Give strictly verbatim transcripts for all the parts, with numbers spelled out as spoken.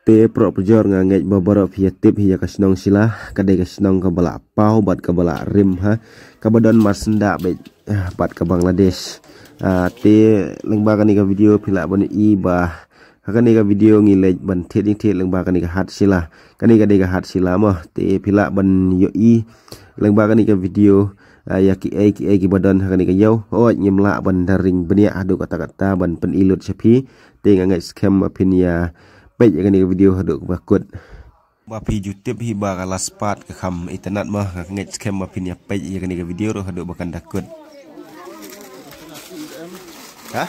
Te pyrshah pyrjor nga ngeit ba baroh phi ïa tip hi ïa ka shnong Shilla, ka dei ka shnong kaba la paw bad kaba la rim ha, kaba don mar syndah bad, ah, bad ka Bangladesh. Ah, te lyngba kane ka video phi lah ban i ba ha kane ka video ngi leit ban thied ïing thied lyngba kane ka hat Shilla. Kane ka dei ka hat Shilla mo, te phi lah ban ïohi lyngba kane ka video, ah, ïa kiei kiei kiba don ha kane ka ïew. Hooid ngim lah ban da ring bniah haduh katta katta ban pyni lut sha phi. Te nga ngeit skhem ba phin ïa peit ïa kane ka video haduh ba kut. Ba phi ju tip hi ba ka la spat ka kham itynnad mo, nga ngeit skhem ba phin ïa peit ïa kane ka video ruh haduh ba kan da kut. Ha?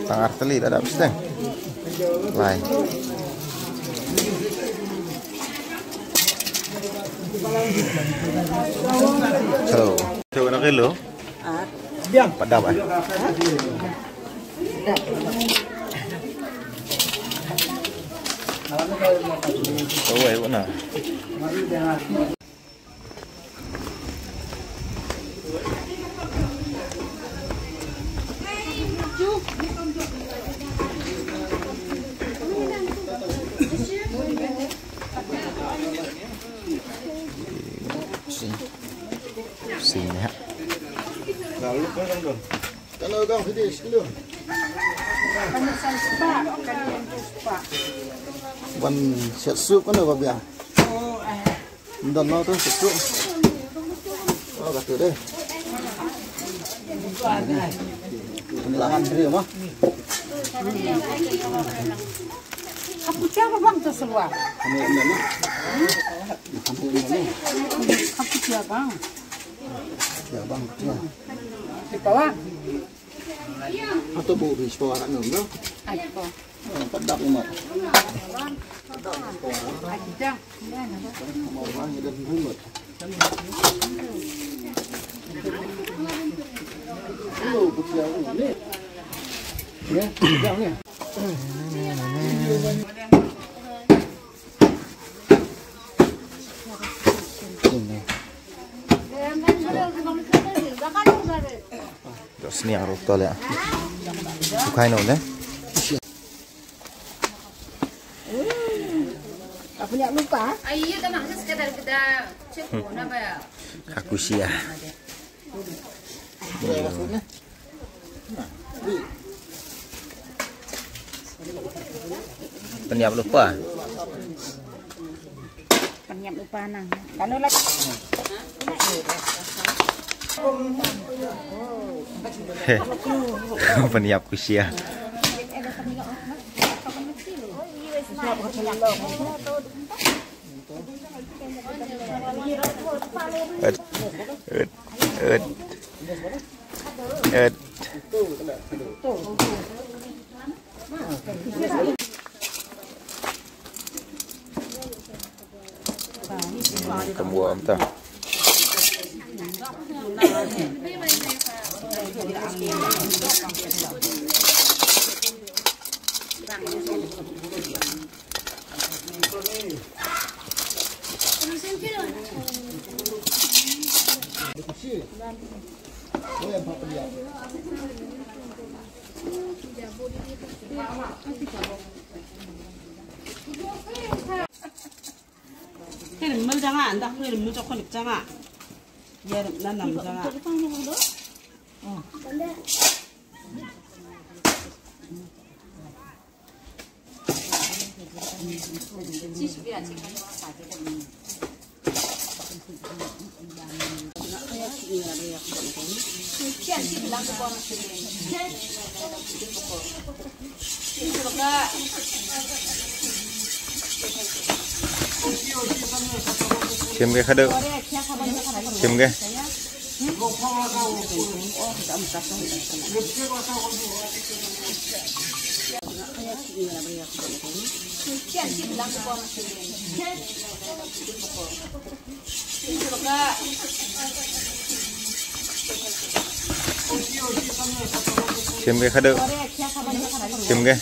Tang arteli dah ada pisteng. Lai. Hello. Hello, nak hello. Biang. Padam, eh. Oh, eh, mana? Sing. Sing, ya. Kano gang phi dei, sekilo? Ban siat sup kano ba biang? Ndon no tu siat sup. Oh, katu deh. Pynlangan dri mah. Kapucha ba bang tu seluar. Ini, ini, ini. Ini, ini. Kapucha bang. Ya bang, ya. Di bawah. Atau bu bis po anak nung tu? Ai po. Padak umat. Ai jang. Mau orang ni dah berhubung. Hello, putih aku ni. Ya, jang ni. Ini. Sniang ruh tol ya. Sukai no deh. Apa nak lupa? Ayo, tak nak sekadar kita cek pun apa ya? Kakusia. Penyap lupa. Penyap lupa nang. Kalau lagi. Penyap kusia. Ed, ed, ed. Ed. Kamu buat apa? Kirim mil janga, anda kirim mil jokon janga. Ya, nanam janga. Shim ke khadu. Shim ke. Shim ke khadu. Shim ke.